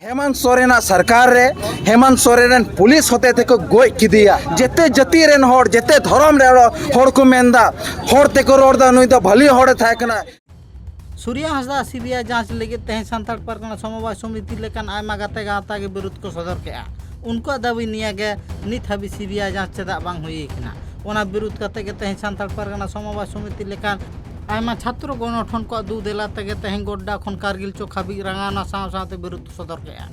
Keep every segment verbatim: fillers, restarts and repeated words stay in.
ᱦᱮᱢᱟᱱᱛ ᱥᱚᱨᱮᱱᱟᱜ ᱥᱚᱨᱠᱟᱨ ᱨᱮ ᱦᱮᱢᱟᱱᱛ ᱥᱚᱨᱮᱱ ᱨᱮᱱ ᱯᱩᱞᱤᱥ ᱦᱚᱛᱮ ᱛᱮᱠᱚ ᱜᱚᱡ ᱠᱮᱫᱮᱭᱟ᱾ ᱡᱮᱛᱮ ᱡᱟᱹᱛᱤ ᱨᱮᱱ ᱦᱚᱲ, ᱡᱮᱛᱮ ᱫᱷᱚᱨᱚᱢ ᱨᱮᱱ ᱦᱚᱲ ᱠᱚ ᱢᱮᱱᱫᱟ, ᱦᱚᱲ ᱛᱮᱠᱚ ᱨᱚᱲ ᱮᱫᱟ, ᱱᱩᱭ ᱫᱚ ᱵᱷᱟᱹᱞᱤ ᱦᱚᱲᱮ ᱛᱟᱦᱮᱸ ᱠᱟᱱᱟ᱾ ᱥᱩᱨᱭᱟ ᱦᱟᱸᱥᱫᱟ ᱥᱤᱵᱤᱟᱭ ᱡᱟᱸᱪ ᱞᱟᱹᱜᱤᱫ ᱛᱮᱦᱮᱧ ᱥᱟᱱᱛᱟᱲ ᱯᱟᱨᱜᱟᱱᱟ ᱥᱚᱢᱚᱵᱟᱭ ᱥᱚᱢᱤᱛᱤ ᱞᱮᱠᱟᱱ ᱟᱭᱢᱟ ᱜᱟᱛᱮ ᱜᱟᱶᱛᱟ ᱜᱮ ᱵᱤᱨᱩᱫᱷ ᱠᱚ ᱥᱚᱫᱚᱨ ᱠᱮᱫᱼᱟ᱾ ᱩᱱᱠᱩᱣᱟᱜ ᱫᱟᱹᱵᱤ ᱱᱤᱭᱟᱹ ᱜᱮ, ᱱᱤᱛ ᱦᱟᱹᱵᱤᱡ ᱥᱤᱵᱤᱟᱭ ᱡᱟᱸᱪ ᱪᱮᱫᱟᱜ ᱵᱟᱝ ᱦᱩᱭ ᱟᱠᱟᱱᱟ᱾ ᱚᱱᱟ ᱵᱤᱨᱩᱫᱷ ᱠᱟᱛᱮ ᱜᱮ ᱛᱮᱦᱮᱧ ᱥᱟᱱᱛᱟᱲ ᱯᱟᱨᱜᱟᱱᱟ ᱥᱚᱢᱚᱵᱟᱭ ᱥᱚᱢᱤᱛᱤ ᱞᱮᱠᱟᱱ ᱟᱭᱢᱟ ᱪᱷᱟᱛᱨᱚ ᱜᱚᱱᱚᱴᱷᱚᱱ ᱠᱚᱣᱟᱜ ᱫᱩ ᱫᱮᱞᱟ ᱛᱮᱜᱮ ᱛᱮᱦᱮᱧ ᱜᱚᱰᱰᱟ ᱠᱷᱚᱱ ᱠᱟᱨᱜᱤᱞ ᱪᱚᱠ ᱦᱟᱹᱵᱤᱡ ᱨᱟᱸᱜᱟᱣᱱᱟ ᱥᱟᱶ ᱥᱟᱶᱛᱮ ᱵᱤᱨᱩᱫᱷ ᱠᱚ ᱥᱚᱫᱚᱨ ᱠᱮᱫᱼᱟ᱾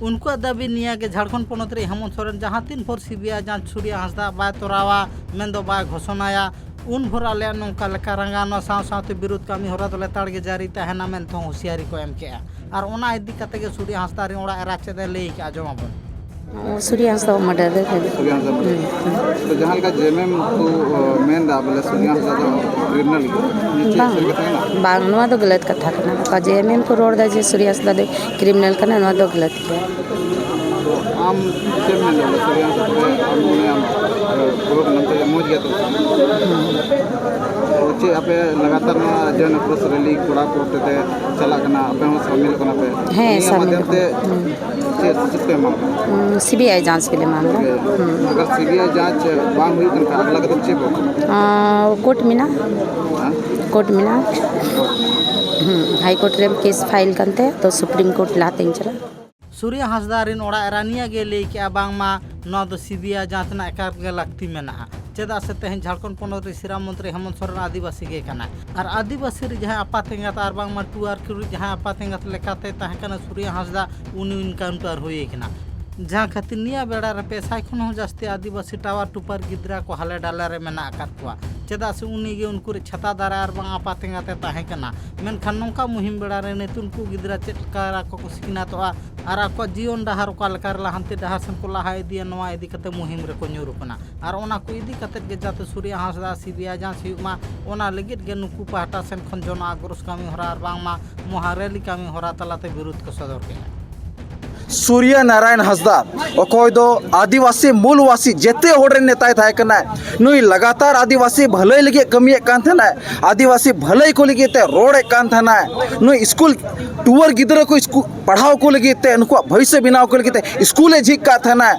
ᱩᱱᱠᱩᱣᱟᱜ ᱫᱟᱹᱵᱤ ᱱᱤᱭᱟᱹ ᱜᱮ, ᱡᱷᱟᱲᱠᱷᱚᱸᱰ ᱯᱚᱱᱚᱛ ᱨᱮ ᱦᱮᱢᱚᱱᱛ ᱥᱚᱨᱮᱱ ᱡᱟᱦᱟᱸ ᱛᱤᱱ ᱵᱷᱳᱨ ᱥᱤᱵᱤᱟᱭ ᱡᱟᱸᱪ ᱥᱩᱨᱭᱟ ᱦᱟᱸᱥᱫᱟ ᱵᱟᱭ ᱛᱚᱨᱟᱣᱟ, ᱢᱮᱱᱫᱚ ᱵᱟᱭ ᱜᱷᱳᱥᱚᱱᱟᱭᱟ, ᱩᱱ ᱵᱷᱳᱨ ᱟᱞᱮᱭᱟᱜ ᱱᱚᱝᱠᱟ ᱞᱮᱠᱟ ᱨᱟᱸᱜᱟᱣᱱᱟ ᱥᱟᱶ ᱥᱟᱶᱛᱮ ᱵᱤᱨᱩᱫᱷ ᱠᱟᱹᱢᱤ ᱦᱚᱨᱟ ᱫᱚ ᱞᱮᱛᱟᱲ ᱜᱮ ᱡᱟᱹᱨᱤ ᱛᱟᱦᱮᱱᱟ ᱢᱮᱱᱛᱮ ᱦᱚᱸ ᱦᱩᱸᱥᱤᱭᱟᱨᱤ ᱠᱚ ᱮᱢ ᱠᱮᱫᱼᱟ᱾ ᱟᱨ ᱚᱱᱟ ᱤᱫᱤ ᱠᱟᱛᱮ ᱜᱮ ᱥᱩᱨᱭᱟ ᱦᱟᱸᱥᱫᱟ ᱨᱮᱱ ᱚᱲᱟᱜ ᱮᱨᱟ ᱪᱮᱫ ᱮ ᱞᱟᱹᱭ ᱠᱮᱫᱼᱟ, ᱟᱸᱡᱚᱢ ᱟᱵᱚᱱ᱾ ᱥᱩᱨᱭᱟ ᱦᱟᱸᱥᱫᱟ ᱢᱟᱨᱰᱟᱨ ᱨᱮ᱾ ᱥᱩᱨᱭᱟ ᱦᱟᱸᱥᱫᱟ ᱢᱟᱨᱰᱟᱨ᱾ ᱦᱩᱸ, ᱦᱩᱸ᱾ ᱛᱚ ᱡᱟᱦᱟᱸ ᱞᱮᱠᱟ ᱡᱮ ᱮᱢ ᱮᱢ ᱠᱚ, ᱚ, ᱢᱮᱱ ᱮᱫᱟ ᱵᱚᱞᱮ ᱥᱩᱨᱭᱟ ᱦᱟᱸᱥᱫᱟ ᱫᱚ ᱠᱨᱤᱢᱤᱱᱟᱞ ᱜᱮ, ᱱᱤᱭᱟᱹ ᱪᱮᱫ ᱵᱟᱝ, ᱥᱟᱹᱨᱤ ᱠᱟᱛᱷᱟ ᱠᱟᱱᱟ? ᱵᱟᱝ, ᱱᱚᱣᱟ ᱫᱚ ᱜᱟᱞᱟᱛ ᱠᱟᱛᱷᱟ ᱠᱟᱱᱟ᱾ ᱚᱠᱟ ᱡᱮ ᱮᱢ ᱮᱢ ᱠᱚ ᱨᱚᱲ ᱮᱫᱟ ᱡᱮ ᱥᱩᱨᱭᱟ ᱦᱟᱸᱥᱫᱟ ᱫᱚ ᱠᱨᱤᱢᱤᱱᱟᱞ ᱠᱟᱱᱟ, ᱱᱚᱣᱟ ᱫᱚ ᱜᱟᱞᱟᱛ ᱜᱮᱭᱟ᱾ ᱛᱚ ᱟᱢ ᱪᱮᱫ ᱮᱢ ᱢᱮᱱ ᱮᱫᱟ ᱵᱚᱞᱮ ᱥᱩᱨᱭᱟ ᱦᱟᱸᱥᱫᱟ ᱛᱚᱵᱮ ᱟᱢ ᱢᱚᱱᱮᱭᱟᱢ, ᱮ, ᱯᱩᱨᱟᱹ ᱱᱚᱛᱮ ᱢᱚᱡᱽ ᱜᱮᱭᱟ ᱛᱚ? ᱦᱩᱸ᱾ ᱛᱚ ᱪᱮᱫ ᱟᱯᱮ ᱞᱟᱜᱟᱛᱟᱨ ᱱᱚᱣᱟ ᱡᱚᱱ ᱟᱠᱨᱳᱥ ᱨᱮᱞᱤ ᱠᱚᱲᱟ ᱠᱚ ᱦᱚᱛᱮ ᱛᱮ ᱪᱟᱞᱟᱜ ᱠᱟᱱᱟ, ᱟᱯᱮ ᱦᱚᱸ ᱥᱟᱢᱤᱞᱚᱜ ᱠᱟᱱᱟ ᱯᱮ? ᱦᱮᱸ, ᱱᱤᱭᱟᱹ ᱥᱟᱢᱤᱞ ᱢᱟᱫᱽᱫᱷᱚᱢ ᱛᱮ ᱠᱟᱱᱟ᱾ ᱦᱩᱸ᱾ ᱪᱮᱫ ᱪᱮᱫ ᱯᱮ ᱮᱢᱟ ᱠᱚᱣᱟ? ᱦᱩᱸ, ᱥᱤᱵᱤᱟᱭ ᱡᱟᱸᱪ ᱜᱮᱞᱮ ᱮᱢᱟ ᱠᱚᱣᱟ᱾ ᱥᱤᱵᱤᱟᱭ᱾ ᱦᱩᱸ᱾ ᱟᱜᱟᱨ ᱥᱤᱵᱤᱟᱭ ᱡᱟᱸᱪ ᱵᱟᱝ ᱦᱩᱭᱩᱜ ᱠᱟᱱ ᱠᱷᱟᱱ ᱟᱜᱽᱞᱟ ᱠᱟᱛᱮ ᱪᱮᱫ ᱯᱮ ᱮᱢᱟ ᱠᱚᱣᱟ? ᱟᱸ, ᱠᱳᱨᱴ ᱢᱮᱱᱟᱜᱼᱟ᱾ ᱦᱮᱸ? ᱠᱳᱨᱴ ᱢᱮᱱᱟᱜᱼᱟ᱾ ᱦᱩᱸ, ᱦᱟᱭ ᱠᱳᱨᱴ ᱨᱮ ᱠᱮᱥ ᱯᱷᱟᱭᱤᱞ ᱠᱟᱱ ᱛᱟᱭᱟ, ᱛᱚ ᱥᱩᱯᱨᱤᱢ ᱠᱳᱨᱴ ᱞᱟᱦᱟᱛᱮᱧ ᱪᱟᱞᱟᱜᱼᱟ᱾ ᱥᱩᱨᱭᱟ ᱦᱟᱸᱥᱫᱟ ᱨᱮᱱ ᱚᱲᱟᱜ ᱮᱨᱟ ᱱᱤᱭᱟᱹ ᱜᱮ ᱞᱟᱹᱭ ᱠᱮᱜᱼᱟ, ᱵᱟᱝᱢᱟ ᱱᱚᱣᱟ ᱫᱚ ᱥᱤᱵᱤᱟᱭ ᱡᱟᱸᱪ ᱨᱮᱱᱟᱜ ᱮᱠᱟᱞ ᱜᱮ ᱞᱟᱹᱠᱛᱤ ᱢᱮᱱᱟᱜᱼᱟ᱾ ᱪᱮᱫᱟᱜ ᱥᱮ ᱛᱮᱦᱮᱧ ᱡᱷᱟᱲᱠᱷᱚᱸᱰ ᱯᱚᱱᱚᱛ ᱨᱮ ᱥᱤᱨᱟ ᱢᱚᱱᱛᱨᱤ ᱦᱮᱢᱚᱱᱛ ᱥᱚᱨᱮᱱ ᱟᱹᱫᱤᱵᱟᱹᱥᱤ ᱜᱮ ᱠᱟᱱᱟᱭ᱾ ᱟᱨ ᱟᱹᱫᱤᱵᱟᱹᱥᱤ ᱨᱮ ᱡᱟᱦᱟᱸᱭ ᱟᱯᱟᱛ ᱮᱸᱜᱟᱛ ᱟᱨ ᱵᱟᱝᱢᱟ ᱴᱩᱣᱟᱨ ᱠᱩᱲᱤ ᱡᱟᱦᱟᱸᱭ ᱟᱯᱟᱛ ᱮᱸᱜᱟᱛ ᱞᱮᱠᱟᱛᱮ ᱛᱟᱦᱮᱸ ᱠᱟᱱᱟ ᱥᱩᱨᱭᱟ ᱦᱟᱸᱥᱫᱟ, ᱩᱱᱤ ᱮᱱᱠᱟᱣᱩᱱᱴᱟᱨ ᱦᱩᱭ ᱟᱠᱟᱱᱟ᱾ ᱡᱟᱦᱟᱸ ᱠᱷᱟᱹᱛᱤᱨ ᱱᱤᱭᱟᱹ ᱵᱮᱲᱟ ᱨᱮ ᱯᱮ ᱥᱟᱭ ᱠᱷᱚᱱ ᱦᱚᱸ ᱡᱟᱹᱥᱛᱤ ᱟᱹᱫᱤᱵᱟᱹᱥᱤ ᱴᱟᱣᱟᱨ ᱴᱩᱯᱟᱨ ᱜᱤᱫᱽᱨᱟᱹ ᱠᱚ ᱦᱟᱞᱮ ᱰᱟᱞᱮ ᱨᱮ ᱢᱮᱱᱟᱜ ᱟᱠᱟᱫ ᱠᱚᱣᱟ᱾ ᱪᱮᱫᱟᱜ ᱥᱮ ᱩᱱᱤ ᱜᱮ ᱩᱱᱠᱩ ᱨᱮ ᱪᱷᱟᱛᱟ ᱫᱟᱨᱮ ᱟᱨ ᱵᱟᱝ ᱟᱯᱟᱛ ᱮᱸᱜᱟᱛ ᱮ ᱛᱟᱦᱮᱸ ᱠᱟᱱᱟ᱾ ᱢᱮᱱᱠᱷᱟᱱ ᱱᱚᱝᱠᱟ ᱢᱩᱦᱤᱢ ᱵᱮᱲᱟ ᱨᱮ ᱱᱤᱛ ᱩᱱᱠᱩ ᱜᱤᱫᱽᱨᱟᱹ ᱪᱮᱫ ᱞᱮᱠᱟ ᱠᱚ ᱥᱤᱠᱷᱱᱟᱹᱛᱚᱜᱼᱟ ᱟᱨ ᱟᱠᱚᱣᱟᱜ ᱡᱤᱭᱚᱱ ᱰᱟᱦᱟᱨ ᱚᱠᱟ ᱞᱮᱠᱟ ᱨᱮ ᱞᱟᱦᱟᱱᱛᱤ ᱰᱟᱦᱟᱨ ᱥᱮᱱ ᱠᱚ ᱞᱟᱦᱟ ᱤᱫᱤᱭᱟ, ᱱᱚᱣᱟ ᱤᱫᱤ ᱠᱟᱛᱮ ᱢᱩᱦᱤᱢ ᱨᱮᱠᱚ ᱧᱩᱨ ᱟᱠᱟᱱᱟ᱾ ᱟᱨ ᱚᱱᱟ ᱠᱚ ᱤᱫᱤ ᱠᱟᱛᱮ ᱜᱮ ᱡᱟᱛᱮ ᱥᱩᱨᱭᱟ ᱦᱟᱸᱥᱫᱟ ᱥᱤᱵᱤᱟᱭ ᱡᱟᱸᱪ ᱦᱩᱭᱩᱜ ᱢᱟ, ᱚᱱᱟ ᱞᱟᱹᱜᱤᱫ ᱜᱮ ᱱᱩᱠᱩ ᱯᱟᱦᱴᱟ ᱥᱮᱱ ᱠᱷᱚᱱ ᱡᱚᱱᱚ ᱟᱠᱨᱳᱥ ᱠᱟᱹᱢᱤ ᱦᱚᱨᱟ ᱟᱨ ᱵᱟᱝᱢᱟ ᱢᱚᱦᱟ ᱨᱮᱞᱤ ᱠᱟᱹᱢᱤ ᱦᱚᱨᱟ ᱛᱟᱞᱟᱛᱮ ᱵᱤᱨᱩᱫᱷ ᱠᱚ ᱥᱚᱫᱚᱨ ᱠᱮᱫᱼᱟ᱾ ᱥᱩᱨᱭᱟ ᱱᱟᱨᱟᱭᱚᱱ ᱦᱟᱸᱥᱫᱟ, ᱚᱠᱚᱭ ᱫᱚ ᱟᱹᱫᱤᱵᱟᱹᱥᱤ ᱢᱩᱞᱣᱟᱥᱤ ᱡᱮᱛᱮ ᱦᱚᱲ ᱨᱮᱱ ᱱᱮᱛᱟᱭ ᱛᱟᱦᱮᱸ ᱠᱟᱱᱟᱭ᱾ ᱱᱩᱭ ᱞᱟᱜᱟᱛᱟᱨ ᱟᱹᱫᱤᱵᱟᱹᱥᱤ ᱵᱷᱟᱹᱞᱟᱹᱭ ᱞᱟᱹᱜᱤᱫ ᱠᱟᱹᱢᱤᱭᱮᱫ ᱠᱟᱱ ᱛᱟᱦᱮᱱᱟᱭ, ᱟᱹᱫᱤᱵᱟᱹᱥᱤ ᱵᱷᱟᱹᱞᱟᱹᱭ ᱠᱚ ᱞᱟᱹᱜᱤᱫ ᱛᱮ ᱨᱚᱲᱮᱫ ᱠᱟᱱ ᱛᱟᱦᱮᱱᱟᱭ᱾ ᱱᱩᱭ ᱥᱠᱩᱞ ᱴᱩᱣᱟᱹᱨ ᱜᱤᱫᱽᱨᱟᱹ ᱠᱚ ᱥᱠᱩ-, ᱯᱟᱲᱦᱟᱣ ᱠᱚ ᱞᱟᱹᱜᱤᱫ ᱛᱮ, ᱱᱩᱠᱩᱣᱟᱜ ᱵᱷᱚᱵᱤᱥᱥᱚ ᱵᱮᱱᱟᱣ ᱠᱚ ᱞᱟᱹᱜᱤᱫ ᱛᱮ ᱥᱠᱩᱞᱮ ᱡᱷᱤᱡ ᱠᱟᱜ ᱛᱟᱦᱮᱱᱟᱭ,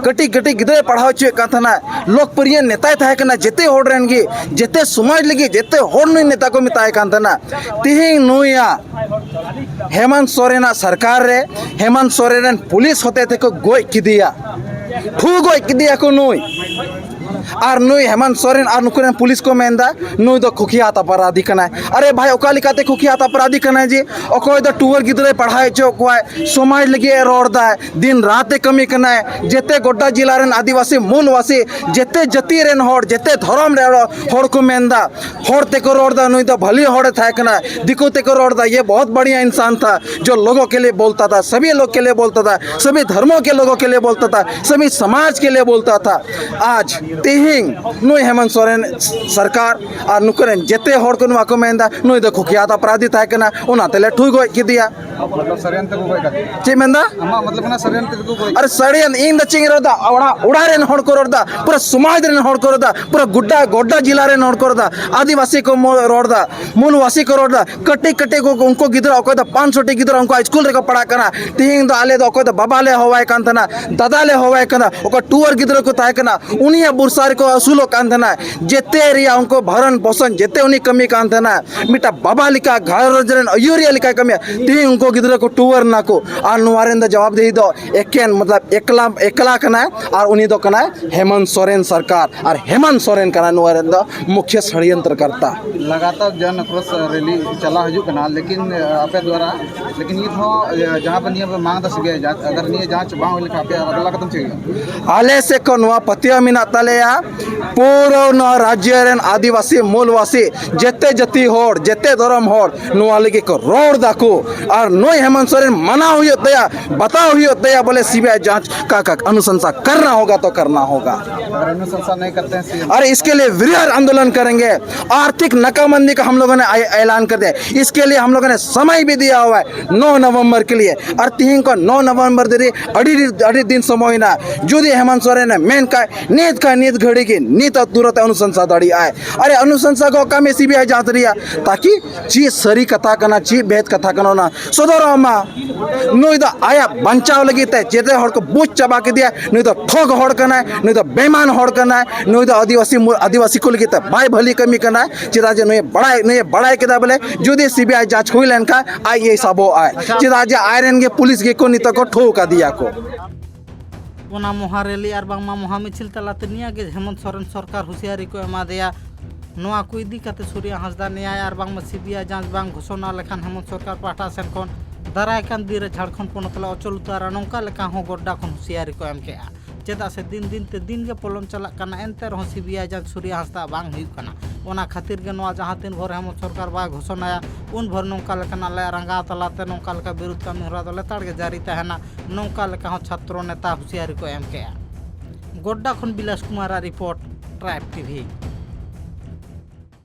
ᱠᱟᱹᱴᱤᱡ ᱠᱟᱹᱴᱤᱡ ᱜᱤᱫᱽᱨᱟᱹᱭ ᱯᱟᱲᱦᱟᱣ ᱦᱚᱪᱚᱭᱮᱫ ᱠᱟᱱ ᱛᱟᱦᱮᱱᱟᱭ᱾ ᱞᱳᱠᱯᱨᱤᱭᱚ ᱱᱮᱛᱟᱭ ᱛᱟᱦᱮᱸ ᱠᱟᱱᱟ ᱡᱮᱛᱮ ᱦᱚᱲ ᱨᱮᱱ ᱜᱮ, ᱡᱮᱛᱮ ᱥᱚᱢᱟᱡᱽ ᱞᱟᱹᱜᱤᱫ ᱡᱮᱛᱮ ᱦᱚᱲ ᱱᱩᱭ ᱱᱮᱛᱟ ᱠᱚ ᱢᱮᱛᱟᱭ ᱠᱟᱱ ᱛᱟᱦᱮᱱᱟ᱾ ᱛᱤᱦᱤᱧ ᱱᱩᱭᱟᱜ ᱦᱮᱢᱟᱱᱛ ᱥᱚᱨᱮᱱᱟᱜ ᱥᱚᱨᱠᱟᱨ ᱨᱮ, ᱦᱮᱢᱟᱱᱛ ᱥᱚᱨᱮᱱ ᱨᱮᱱ ᱯᱩᱞᱤᱥ ᱦᱚᱛᱮ ᱛᱮᱠᱚ ᱜᱚᱡ ᱠᱮᱫᱮᱭᱟ, ᱴᱷᱩ ᱜᱚᱡ ᱠᱮᱫᱮᱭᱟ ᱠᱚ ᱱᱩᱭ᱾ ᱟᱨ ᱱᱩᱭ ᱦᱮᱢᱟᱱᱛ ᱥᱚᱨᱮᱱ ᱟᱨ ᱱᱩᱠᱩ ᱨᱮᱱ ᱯᱩᱞᱤᱥ ᱠᱚ ᱢᱮᱱᱫᱟ, ᱱᱩᱭ ᱫᱚ ᱠᱩᱠᱷᱭᱟᱛ ᱚᱯᱚᱨᱟᱫᱷᱤ ᱠᱟᱱᱟᱭ᱾ ᱟᱨᱮ ᱵᱷᱟᱭ, ᱚᱠᱟ ᱞᱮᱠᱟᱛᱮ ᱠᱩᱠᱷᱭᱟᱛ ᱚᱯᱚᱨᱟᱫᱷᱤ ᱠᱟᱱᱟᱭ ᱡᱮ ᱚᱠᱚᱭ ᱫᱚ ᱴᱩᱣᱟᱹᱨ ᱜᱤᱫᱽᱨᱟᱹᱭ ᱯᱟᱲᱦᱟᱣ ᱦᱚᱪᱚᱭᱮᱫ ᱠᱚᱣᱟᱭ, ᱥᱚᱢᱟᱡᱽ ᱞᱟᱹᱜᱤᱫ ᱮ ᱨᱚᱲ ᱫᱟᱭ, ᱫᱤᱱ ᱨᱟᱛ ᱮ ᱠᱟᱹᱢᱤ ᱠᱟᱱᱟᱭ, ᱡᱮᱛᱮ ᱜᱚᱰᱰᱟ ᱡᱮᱞᱟ ᱨᱮᱱ ᱟᱹᱫᱤᱵᱟᱹᱥᱤ ᱢᱩᱞ ᱵᱟᱹᱥᱤ ᱡᱮᱛᱮ ᱡᱟᱹᱛᱤ ᱨᱮᱱ ᱦᱚᱲ, ᱡᱮᱛᱮ ᱫᱷᱚᱨᱚᱢ ᱨᱮᱱ ᱦᱚᱲ ᱠᱚ ᱢᱮᱱᱫᱟ, ᱦᱚᱲ ᱛᱮᱠᱚ ᱨᱚᱲ ᱫᱟ, ᱱᱩᱭ ᱫᱚ ᱵᱷᱟᱹᱞᱤ ᱦᱚᱲᱮ ᱛᱟᱦᱮᱸ ᱠᱟᱱᱟ᱾ ᱫᱤᱠᱩ ᱛᱮᱠᱚ ᱨᱚᱲ ᱫᱟ, "ᱭᱮ ᱵᱚᱦᱩᱛ ᱵᱟᱲᱤᱭᱟ ᱤᱱᱥᱟᱱ ᱛᱷᱟ, ᱡᱚ ᱞᱳᱜᱳ ᱠᱮ ᱞᱤᱭᱮ ᱵᱳᱞᱛᱟ ᱛᱷᱟ, ᱥᱟᱵᱷᱤ ᱞᱳᱜ ᱠᱮ ᱞᱤᱭᱮ ᱵᱳᱞᱛᱟ ᱛᱷᱟ, ᱥᱟᱵᱷᱤ ᱫᱷᱚᱨᱢᱚ ᱠᱮ ᱞᱳᱜᱳ ᱠᱮ ᱞᱤᱭᱮ ᱵᱳᱞᱛᱟ ᱛᱷᱟ, ᱥᱟᱵᱷᱤ ᱥᱚᱢᱟᱡᱽ ᱠᱮ ᱞᱤᱭᱮ ᱵᱳᱞᱛᱟ ᱛᱷᱟ᱾" ᱟᱡ ᱛᱮᱦᱮᱧ ᱱᱩᱭ ᱦᱮᱢᱚᱱᱛ ᱥᱚᱨᱮᱱ ᱥᱚᱨᱠᱟᱨ ᱟᱨ ᱱᱩᱠᱩ ᱨᱮᱱ ᱡᱮᱛᱮ ᱦᱚᱲ ᱠᱚ ᱱᱚᱣᱟ ᱠᱚ ᱢᱮᱱᱫᱟ, ᱱᱩᱭ ᱫᱚ ᱠᱩᱠᱷᱭᱟᱛ ᱚᱯᱨᱟᱫᱷᱤ ᱛᱟᱦᱮᱸ ᱠᱟᱱᱟ, ᱚᱱᱟ ᱛᱮᱞᱮ ᱴᱷᱩ ᱜᱚᱡ ᱠᱮᱫᱮᱭᱟ᱾ ᱢᱚᱛᱞᱚᱵ ᱥᱟᱹᱨᱤᱭᱟᱱ ᱛᱮᱠᱚ ᱜᱚᱡ ᱠᱟᱫᱮᱭᱟ᱾ ᱪᱮᱫ ᱢᱮᱱᱫᱟ? ᱟᱢᱟᱜ ᱢᱚᱛᱞᱚᱵ ᱠᱟᱱᱟ ᱥᱟᱹᱨᱤᱭᱟᱱ ᱛᱮᱠᱚ ᱜᱚᱡ ᱟᱨ ᱥᱟᱹᱨᱤᱭᱟᱱ, ᱤᱧ ᱫᱚ ᱪᱮᱫ ᱤᱧ ᱨᱚᱲᱫᱟ? ᱚᱲᱟᱜ, ᱚᱲᱟᱜ ᱨᱮᱱ ᱦᱚᱲ ᱠᱚ ᱨᱚᱲᱫᱟ, ᱯᱩᱨᱟᱹ ᱥᱚᱢᱟᱡᱽ ᱨᱮᱱ ᱦᱚᱲ ᱠᱚ ᱨᱚᱲᱫᱟ, ᱯᱩᱨᱟᱹ ᱜᱚᱰᱰᱟ, ᱜᱚᱰᱰᱟ ᱡᱮᱞᱟ ᱨᱮᱱ ᱦᱚᱲ ᱠᱚ ᱨᱚᱲᱫᱟ, ᱟᱹᱫᱤᱵᱟᱹᱥᱤ ᱠᱚ ᱢᱚ-, ᱨᱚᱲᱫᱟ, ᱢᱩᱞᱵᱟᱹᱥᱤ ᱠᱚ ᱨᱚᱲᱫᱟ, ᱠᱟᱹᱴᱤᱡ ᱠᱟᱹᱴᱤᱡ ᱠᱚ, ᱩᱱᱠᱩ ᱜᱤᱫᱽᱨᱟᱹ, ᱚᱠᱚᱭ ᱫᱚ ᱯᱟᱸᱪᱥᱚ ᱴᱤ ᱜᱤᱫᱽᱨᱟᱹ ᱩᱱᱠᱩ ᱥᱠᱩᱞ ᱨᱮᱠᱚ ᱯᱟᱲᱦᱟᱜ ᱠᱟᱱᱟ᱾ ᱛᱤᱦᱤᱧ ᱫᱚ ᱟᱞᱮ ᱫᱚ ᱚᱠᱚᱭ ᱫᱚ ᱵᱟᱵᱟ ᱞᱮ ᱦᱚᱦᱚᱣᱟᱭ ᱠᱟᱱ ᱛᱟᱦᱮᱱᱟ, ᱫᱟᱫᱟ ᱞᱮ ᱦᱚᱦᱚᱣᱟᱭ ᱠᱟᱱᱟ, ᱚᱠᱚᱭ ᱴᱩᱣᱟᱹᱨ ᱜᱤᱫᱽᱨᱟᱹ ᱠᱚ ᱛᱟᱦᱮᱸ ᱠᱟᱱᱟ, ᱩᱱᱤᱭᱟᱜ ᱵᱷᱚᱨᱥᱟ ᱨᱮᱠᱚ ᱟᱹᱥᱩᱞᱚᱜ ᱠᱟᱱ ᱛᱟᱦᱮᱱᱟ᱾ ᱡᱮᱛᱮ ᱨᱮᱭᱟᱜ ᱩᱱᱠᱩ ᱵᱷᱚᱨᱚᱱ ᱯᱳᱥᱚᱱ ᱡᱮᱛᱮ ᱩᱱᱤ ᱠᱟᱹᱢᱤ ᱠᱟᱱ ᱛᱟᱦᱮᱱᱟ᱾ ᱢᱤᱫᱴᱟᱝ ᱵᱟᱵᱟ ᱞᱮᱠᱟ, ᱜᱷᱟᱨᱚᱸᱡᱽ ᱨᱮᱱ ᱟᱹᱭᱩᱨᱤᱭᱟᱹ ᱞᱮᱠᱟᱭ ᱠᱟᱹᱢᱤᱭᱟ᱾ ᱛᱮᱦᱮᱧ ᱩᱱᱠᱩ ᱜᱤᱫᱽᱨᱟᱹ ᱠᱚ ᱴᱩᱣᱟᱹᱨ ᱱᱟᱠᱚ, ᱟᱨ ᱱᱚᱣᱟ ᱨᱮᱱ ᱫᱚ ᱡᱚᱵᱟᱵᱫᱮᱦᱤ ᱫᱚ ᱮᱠᱮᱱ, ᱢᱚᱛᱞᱚᱵ, ᱮᱠᱞᱟ, ᱮᱠᱞᱟ ᱠᱟᱱᱟᱭ, ᱟᱨ ᱩᱱᱤ ᱫᱚ ᱠᱟᱱᱟᱭ ᱦᱮᱢᱚᱱᱛ ᱥᱚᱨᱮᱱ ᱥᱚᱨᱠᱟᱨ, ᱟᱨ ᱦᱮᱢᱚᱱᱛ ᱥᱚᱨᱮᱱ ᱠᱟᱱᱟᱭ ᱱᱚᱣᱟ ᱨᱮᱱ ᱫᱚ ᱢᱩᱠᱷᱭᱟᱹ ᱥᱟᱹᱲᱭᱚᱱᱛᱨᱚᱠᱟᱨᱛᱟ᱾ ᱞᱟᱜᱟᱛᱟᱨ ᱡᱚᱱ ᱟᱠᱨᱳᱥ ᱨᱮᱞᱤ ᱪᱟᱞᱟᱣ ᱦᱤᱡᱩᱜ ᱠᱟᱱᱟ, ᱞᱮᱠᱤᱱ ᱟᱯᱮ ᱫᱣᱟᱨᱟ, ᱞᱮᱠᱤᱱ ᱱᱤᱛ ᱦᱚᱸ ᱡᱟᱦᱟᱸ ᱯᱮ ᱱᱤᱭᱟᱹ ᱯᱮ ᱢᱟᱝ ᱮᱫᱟ ᱥᱤ ᱵᱤ ᱟᱭ ᱡᱟᱸᱪ, ᱟᱜᱟᱨ ᱱᱤᱭᱟᱹ ᱡᱟᱸᱪ ᱵᱟᱝ ᱦᱩᱭ ᱞᱮᱱᱠᱷᱟᱱ ᱟᱯᱮᱭᱟᱜ ᱟᱜᱽᱞᱟ ᱠᱟᱫᱚᱢ ᱪᱮᱫ ᱦᱩᱭᱩᱜᱼᱟ? ᱟᱞᱮ ᱥᱮᱫ ᱠᱷᱚᱱ ᱱᱚᱣᱟ ᱯᱟᱹᱛᱭᱟᱹᱣ ᱢᱮᱱᱟᱜ ᱛᱟᱞᱮᱭᱟ᱾ ᱯᱩᱨᱟᱹ ᱱᱚᱣᱟ ᱨᱟᱡᱽᱡᱚ ᱨᱮᱱ ᱟᱹᱫᱤᱵᱟᱹᱥᱤ ᱢᱩᱞᱵᱟᱹᱥᱤ ᱡᱮᱛᱮ ᱡᱟᱹᱛᱤ ᱦᱚᱲ, ᱡᱮᱛᱮ ᱫᱷᱚᱨᱚᱢ ᱦᱚᱲ ᱱᱚᱣᱟ ᱞᱟᱹᱜᱤᱫ ᱠᱚ ᱨᱚᱲ ᱫᱟᱠᱚ᱾ ᱟᱨ ᱱᱩᱭ ᱦᱮᱢᱚᱱᱛ ᱥᱚᱨᱮᱱ ᱢᱟᱱᱟᱣ ᱦᱩᱭᱩᱜ ᱛᱟᱭᱟ, ᱵᱟᱛᱟᱣ ᱦᱩᱭᱩᱜ ᱛᱟᱭᱟ, ᱵᱚᱞᱮ ᱥᱤᱵᱤᱟᱭ ᱡᱟᱸᱪ ᱠᱟ ᱠᱟ ᱚᱱᱩᱥᱚᱝᱥᱟ ᱠᱟᱨᱱᱟ ᱦᱳᱜᱟ ᱛᱚ ᱠᱟᱨᱱᱟ ᱦᱳᱜᱟ᱾ और अनुशंसा नहीं करते हैं सीएम। ᱟᱨ ᱤᱥᱠᱮ ᱞᱤᱭᱮ ᱵᱨᱤᱦᱚᱫ ᱟᱱᱫᱳᱞᱚᱱ ᱠᱟᱨᱮᱸᱜᱮ, ᱟᱨᱛᱷᱤᱠ ᱱᱟᱠᱟᱵᱟᱱᱫᱤ ᱠᱟ ᱦᱟᱢ ᱞᱳᱜ ᱱᱮ ᱮᱞᱟᱱ ᱠᱟᱨ ᱫᱤᱭᱟ, ᱤᱥᱠᱮ ᱞᱤᱭᱮ ᱦᱟᱢ ᱞᱳᱜ ᱱᱮ ᱥᱚᱢᱚᱭ ᱵᱷᱤ ᱫᱤᱭᱟ ᱦᱩᱣᱟ ᱦᱟᱭ ᱱᱚ ᱱᱚᱵᱷᱮᱢᱵᱚᱨ ᱠᱮ ᱞᱤᱭᱮ᱾ ᱟᱨ ᱛᱤᱦᱤᱧ ᱠᱚ ᱱᱚ ᱱᱚᱵᱷᱮᱢᱵᱚᱨ ᱫᱷᱟᱹᱨᱤᱡ ᱟᱹᱰᱤ ᱟᱹᱰᱤ ᱫᱤᱱ ᱥᱚᱢᱚᱭ ᱦᱮᱱᱟᱜᱼᱟ᱾ ᱡᱩᱫᱤ ᱦᱮᱢᱚᱱᱛ ᱥᱚᱨᱮᱱ ᱮ ᱢᱮᱱ ᱠᱷᱟᱡ ᱱᱤᱛ ᱠᱷᱟᱡ ᱱᱤᱛ ᱜᱷᱟᱹᱲᱤ ᱜᱮ ᱱᱤᱛ ᱟᱜ ᱛᱩᱨᱟᱹᱛ ᱮ ᱚᱱᱩᱥᱚᱝᱥᱟ ᱫᱟᱲᱮᱭᱟᱜᱼᱟᱭ᱾ ᱟᱨᱮ ᱚᱱᱩᱥᱚᱝᱥᱟ ᱜᱚᱜ ᱠᱟᱜ ᱢᱮ ᱥᱤᱵᱤᱟᱭ ᱡᱟᱸᱪ ᱨᱮᱭᱟᱜ, ᱛᱟᱠᱤ ᱪᱮᱫ ᱥᱟᱹᱨᱤ ᱠᱟᱛᱷᱟ ᱠᱟᱱᱟ, ᱪᱮᱫ ᱵᱷᱮᱫ ᱠᱟᱛᱷᱟ ᱠᱟᱱᱟ, ᱚᱱᱟ ᱥᱚᱫᱚᱨᱚᱜ ᱢᱟ᱾ ᱱᱩᱭ ᱫᱚ ᱟᱭᱟᱜ ᱵᱟᱧᱪᱟᱣ ᱞᱟᱹᱜᱤᱫ ᱛᱮ ᱡᱮᱛᱮ ᱦᱚᱲ ᱠᱚ ᱵᱩᱡᱽ ᱪᱟᱵᱟ ᱠᱮᱫᱮᱭᱟ, ᱱᱩᱭ ᱫᱚ ᱴᱷᱚᱜ ᱦᱚᱲ ᱠᱟᱱᱟᱭ, ᱱᱩᱭ ᱫᱚ ᱵᱮᱢᱟᱱ ᱦᱚᱲ ᱠᱟᱱᱟᱭ, ᱱᱩᱭ ᱫᱚ ᱟᱹᱫᱤᱵᱟᱹᱥᱤ ᱢᱩ- ᱟᱹᱫᱤᱵᱟᱹᱥᱤ ᱠᱚ ᱞᱟᱹᱜᱤᱫ ᱛᱮ ᱵᱟᱭ ᱵᱷᱟᱹᱞᱤ ᱠᱟᱹᱢᱤ ᱠᱟᱱᱟᱭ᱾ ᱪᱮᱫᱟᱜ ᱡᱮ ᱱᱩᱭ ᱵᱟᱲᱟᱭ ᱱᱩᱭ ᱵᱟᱲᱟᱭ ᱠᱮᱫᱟ ᱵᱚᱞᱮ ᱡᱩᱫᱤ ᱥᱤᱵᱤᱟᱭ ᱡᱟᱸᱪ ᱦᱩᱭ ᱞᱮᱱᱠᱷᱟᱱ ᱟᱡ ᱜᱮᱭ ᱥᱟᱵᱚᱜ ᱟᱭ᱾ ᱪᱮᱫᱟᱜ ᱡᱮ ᱟᱡᱨᱮᱱ ᱜᱮ ᱯᱩᱞᱤᱥ ᱜᱮᱠᱚ ᱱᱤᱛᱚᱜ ᱠᱚ ᱴᱷᱟᱹᱣᱠᱟᱹ ᱠᱟᱫᱮᱭᱟ ᱠᱚ᱾ ᱚᱱᱟ ᱢᱚᱦᱟ ᱨᱮᱞᱤ ᱟᱨ ᱵᱟᱝᱢᱟ ᱢᱚᱦᱟ ᱢᱤᱪᱷᱤᱞ ᱛᱟᱞᱟᱛᱮ ᱱᱤᱭᱟᱹ ᱜᱮ ᱦᱮᱢᱚᱱᱛ ᱥᱚᱨᱮᱱ ᱥᱚᱨᱠᱟᱨ ᱦᱩᱸᱥᱤᱭᱟᱨᱤ ᱠᱚ ᱮᱢᱟ ᱫᱮᱭᱟ᱾ ᱱᱚᱣᱟ ᱠᱚ ᱤᱫᱤ ᱠᱟᱛᱮ ᱥᱩᱨᱤᱭᱟ ᱦᱟᱸᱥᱫᱟ ᱱᱮᱭᱟᱭ ᱟᱨ ᱵᱟᱝᱢᱟ ᱥᱤᱵᱤᱟᱭ ᱡᱟᱸᱪ ᱵᱟᱝ ᱜᱷᱳᱥᱚᱱᱟ ᱞᱮᱠᱷᱟᱱ ᱦᱮᱢᱚᱱᱛ ᱥᱚᱨᱠᱟᱨ ᱯᱟᱦᱴᱟ ᱥᱮᱱ ᱠᱷᱚᱱ ᱫᱟᱨᱟᱭ ᱠᱟᱱ ᱫᱤᱱ ᱨᱮ ᱡᱷᱟᱲᱠᱷᱚᱸᱰ ᱯᱚᱱᱚᱛ ᱞᱮ ᱚᱪᱚᱞ ᱩᱛᱟᱹᱨᱟ, ᱱᱚᱝᱠᱟ ᱞᱮᱠᱟ ᱦᱚᱸ ᱜᱚᱰᱰᱟ ᱠᱷᱚᱱ ᱦᱩᱸᱥᱤᱭᱟᱨᱤ ᱠᱚ ᱮᱢ ᱠᱮᱜᱼᱟ᱾ ᱪᱮᱫᱟᱜ ᱥᱮ ᱫᱤᱱ ᱫᱤᱱ ᱛᱮ ᱫᱤᱱ ᱜᱮ ᱯᱚᱞᱚᱢ ᱪᱟᱞᱟᱜ ᱠᱟᱱᱟ, ᱮᱱᱛᱮ ᱨᱮᱦᱚᱸ ᱥᱤᱵᱤᱟᱭ ᱡᱟᱸᱪ ᱥᱩᱨᱤᱭᱟ ᱦᱟᱸᱥᱫᱟ ᱵᱟᱝ ᱦᱩᱭᱩᱜ ᱠᱟᱱᱟ᱾ ᱚᱱᱟ ᱠᱷᱟᱹᱛᱤᱨ ᱜᱮ ᱱᱚᱣᱟ ᱡᱟᱦᱟᱸ ᱛᱤᱱ ᱵᱷᱳᱨ ᱦᱮᱢᱚᱱᱛ ᱥᱚᱨᱠᱟᱨ ᱵᱟᱭ ᱜᱷᱳᱥᱚᱱᱟᱭᱟ, ᱩᱱ ᱵᱷᱳᱨ ᱱᱚᱝᱠᱟ ᱞᱮᱠᱟᱱᱟᱜ ᱞᱮ ᱨᱟᱸᱜᱟᱣ ᱛᱟᱞᱟᱛᱮ ᱱᱚᱝᱠᱟ ᱞᱮᱠᱟ ᱵᱤᱨᱩᱫᱷ ᱠᱟᱹᱢᱤ ᱦᱚᱨᱟ ᱫᱚ ᱞᱮᱛᱟᱲ ᱜᱮ ᱡᱟᱹᱨᱤ ᱛᱟᱦᱮᱱᱟ, ᱱᱚᱝᱠᱟ ᱞᱮᱠᱟ ᱦᱚᱸ ᱪᱷᱟᱛᱨᱚ ᱱᱮᱛᱟ ᱦᱩᱸᱥᱤᱭᱟᱨᱤ ᱠᱚ ᱮᱢ ᱠᱮᱜᱼᱟ᱾ ᱜᱚᱰᱰᱟ ᱠᱷᱚᱱ ᱵᱤᱞᱟᱥ ᱠᱩᱢᱟᱨᱟᱜ ᱨᱤᱯᱳᱨᱴ, ᱴᱨᱟᱭᱤᱵᱽ ᱴᱤᱵᱷᱤ᱾